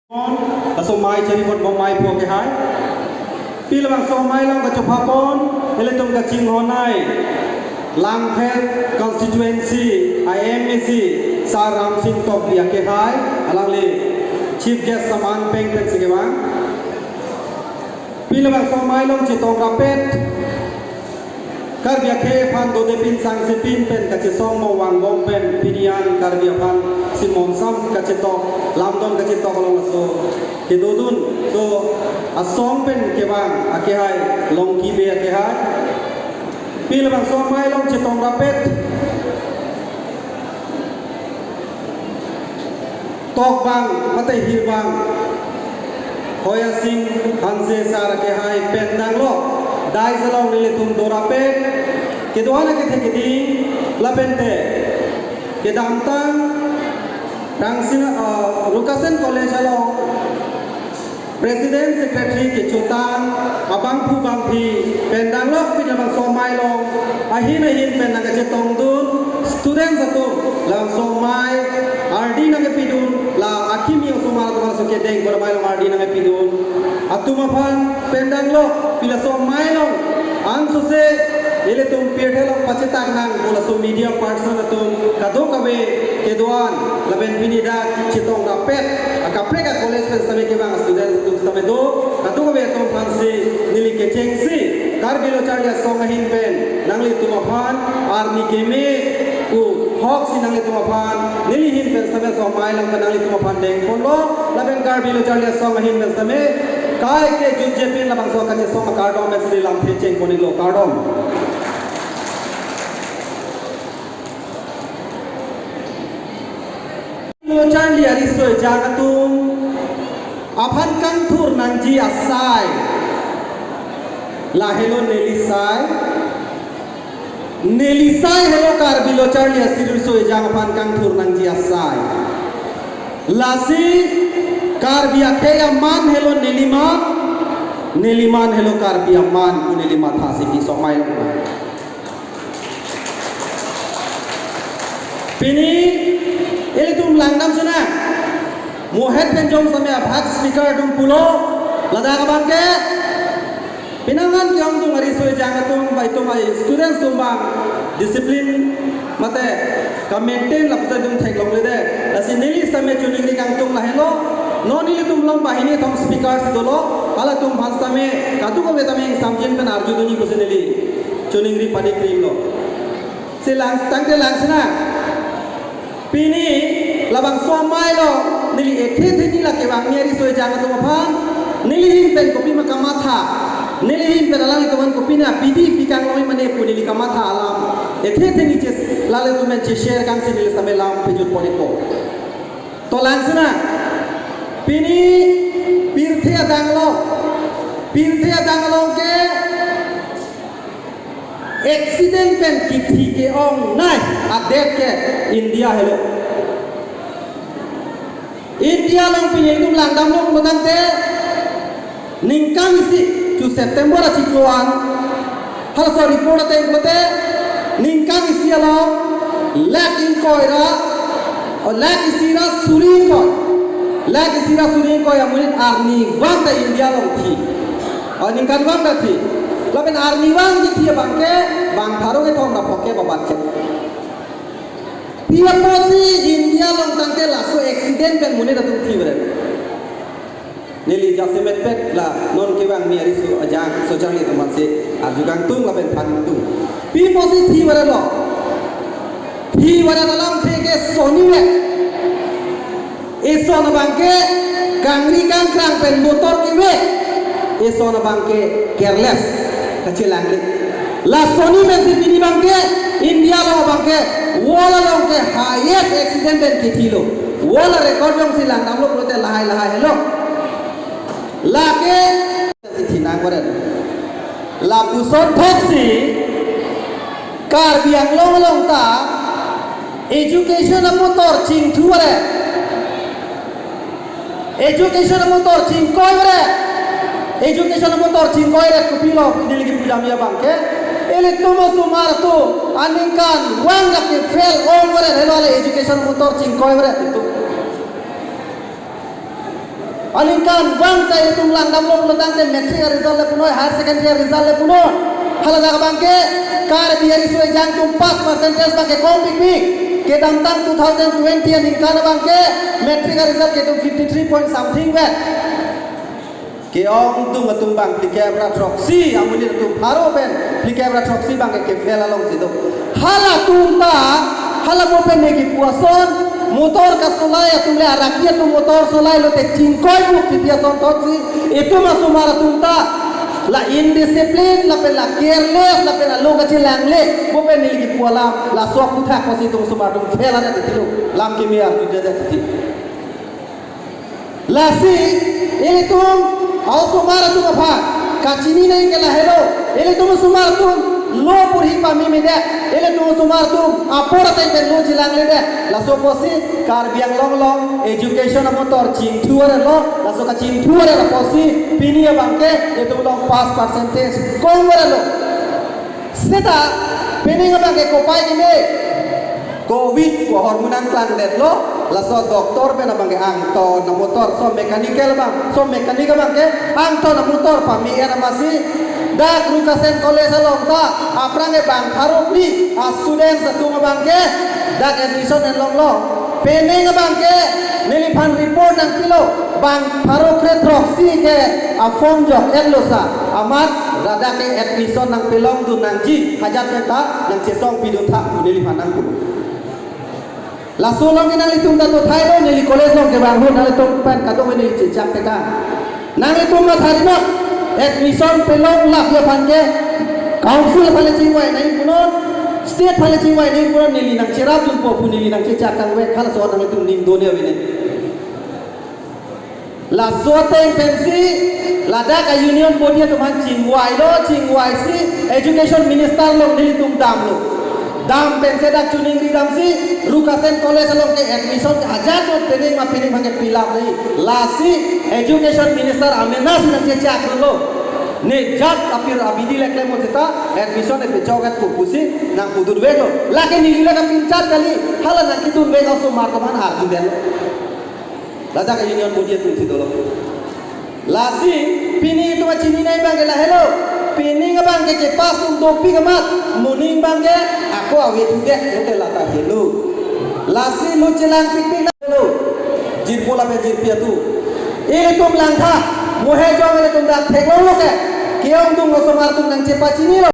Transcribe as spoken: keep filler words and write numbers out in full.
Laso amei chari pon bom amei phu akehai. Pi labangso amei along kachopha pon, ilitum kachinghon ai Langpher constituency a-MAC Sar Ramsing Tokbi akehai, alangli chief guest saman peng pensi kevang. Pi labangso amei along chetong rapet, Karbi akhei aphan dode pin sangse pin pen kachesong mo vang bom pen pini an Karbi aphan si monsam kachetok, lamdon kachetok along laso kedodun, so asong pen kevang akehai Longki Bey akehai. Pi labangso amei along chetong rapet, tokbang mate hirbang Hoya Sing Hanse Sar akehai pen danglo, dais along nelitum do rapet, kedo-an akethe keding, lapente kedamtang Rangsina, ah, Rukasen College along President Secretary kechotang abangphu bangphi pen danglo, pi labangso amei along ahin ahin pen nangkachetongdun students atum, labangso amei ardi nangkepidun, la akimi osomar atum laso kedeng pon amei along ardi nangkepidun atum aphan pen danglo, pi laso amei along ansose ilitum pirthe along pachetak nang pu laso media person atum kadokave kedo-an lapen pini dak chetong rapet akaprek a-college pen sitame kevang student atum sitame do, kadokave atum aphansi neli kechengsi Karbi Lo Charli Asong ahin pen nanglitum aphan arni keme pu hoksi nanglitum aphan neli ahin pen sitame laso amei along pen nanglitum aphan dengponlo, lapen Karbi Lo Charli Asong ahin pen sitame kaike jutje pin labangso kachesong akardom pen sitame lamthe chengpon-iklo, kardom. Lo Charli ariso ejang atum aphan kangthur nangji asai, lahelo neli sai. Neli sai helo Karbi Lo Charli Asong ariso ejang aphan kangthur nangji asai. Lasi Karbi akhei aman helo neliman, neliman helo Karbi aman pu neli mathasi piso amei along. Pini ilitum langdam sena. Mohet pen jom sitame abhag speaker atum pulo, ladak abangke pinangan ke-ongdung ariso ejang atum, ba itum ai students atum abang discipline mate ka-maintain lapuson atum theklongledet. Lasi neli sitame choningri kangtung lahelo. Non nelitum along banghini kethom speaker si dolo. Halatum aphan sitame kadokave tame ingsamjin pen arjudunji pusi neli choningri padi krimlo. Si lang, tangte lang sena. Pini labangso amei along neli ethe theni la kevang ni ariso ejang atum aphan, neli ahin pen kopima kamatha, neli ahin pen alanglitum aphan kopine abidi pikang loi mane pu neli kamatha alam ethe theni ches, lale atum pen che-share kangsi neli sitame lam pejut pon-ikpo. To lang sena. Pini pirthe adang along, pirthe adang along ke accident pen kithi ke-ongnei adet ke India helo. India along pini ilitum langdamlo pulotangte ningkan isi, chu September achiklo an, halaso report ateng pulote ningkan isi along lakh ingkoi ra, o lakh isi ra suri ingkoi, lakh isi ra suri ingkoi amonit arnivang ta India along thi. O ningkanvang ta thi. Lapen arnivang kithi abangke bang pharo kethom ra phongo ke babat ke. Pi apotsi India along tangte laso accident pen monit atum thi beren? Neli jasemet pet la non kevang ni ariso ejang, so charli atum aphansi arju kangtung lapen than kangtung. Pi apotsi thi berenlo? Thi beren alamthe ke sonivet. Eson abangke kangri kangkrang pen motor keve. Eson abangke careless, kachelangle. La soni pensi pini abangke India along abangke world along ke highest accident pen kithilo. World record jongsi langdamlo pulote lahai lahai helo. Lake si thinang beren. Lapuson thoksi Karbi Anglong along ta education amotor chingthu beren. Education amotor chingkoi beren. Education amotor chingkoi beren kopilo pidil ki pujam ya abangke. Ilitum osomar atum aningkanvang dak ke fail ong beren helo le education amotor chingkoi beren itum. Aningkanvang ta itum langdamlo pulo tangte matric a-result le punoi, higher secondary a-result le punoi. Hala dak abangke Karbi ariso ejang atum pass percentage abangke kom pikpik. Kedamtang two thousand twenty aningkan abangke matric a-result ke itum fifty three point something vet. Ke-ongdung atum abang phlikep ra throksi, amonit atum pharo pen phlikep ra throksi abangke ke-fail alongsi do. Halatum ta, hala mo pen ne kipu ason, motor kasolai atum le araki atum motor solai lote chingkoi buk titi asonthotsi, itum asomar atum ta la indiscipline, lapen la careless, lapen alo kachelangle, mo pen neli kipu alam, laso aphuthak pusi itum asomar atum fail anat titilo, lam keme arju jaja titi. Lasi, ilitum, a-osomar atum aphan kachini nangji ke lahelo, ilitum osomar atum lo porhi pameme det, ilitum osomar atum apor ateng pen lo chelangledet, laso apotsi Karbi Anglong along education amotor chingthu arelo, laso kachingthu arelo apotsi pini abangke itum along pass percentage kom arelo. Seta, pining abangke kopai keme, covid ko ahormu nangklangdetlo, laso doctor pen abangke angton amotor, so mechanical abang, so mechanic abangke angton amotor pame-en amatsi, dak Rukasen College along ta aphrang ke bang pharo phli a-students atum abangke dak admission enlonglo. Pining abangke neliphan report nangpilo, bang pharo kre throksi ke a-form jok-etlo sa, amat ladak ke admission nangpelongdun nangji, hajat pen ta nangchesong pidun tha pu neliphan nangpu. Laso along ke nanglitum ta dothailo, neli college along ke bang ho, nanglitum pen kadokave neli chechak teka. Nanglitum matha ri ma, admission pelonglap aphan ke council aphan le chingvai nangji punon, state aphan le chingvai nangji punon, neli nangcherapdunpo pu neli nangchechak tangvek, halaso nanglitum ning done avene. Laso ateng pensi ladak a-union body atum aphan chingvailo, chingvaisi education minister along nelitum damlo. Dam pensi dak choningri damsi, Rukasen College along ke admission ke ajat lo, pining ma pining abangke pilap nangji. Lasi education minister amena si nangchechaklo. Ne jat apir abidi le klemlo seta admission ne pechok-etpo pusi nangpudunveklo. Lake neli le kapinchat kali, hala nangkidunvek osomar atum aphan arjudetlo. Ladak a-union body atum si dolo. Lasi, pining itum kachini nangji abangke lahelo. Pining abangke kepass atum dopik amat, moning abangke ako ave thudet, lote lata helo. Lasi lo chelang pikpik nang helo. Jirpo lapen jirpi atum, ilitum langtha, mo he jong ilitum dak theklonglo ke, ke-ongdung osomar atum nangchepachinilo.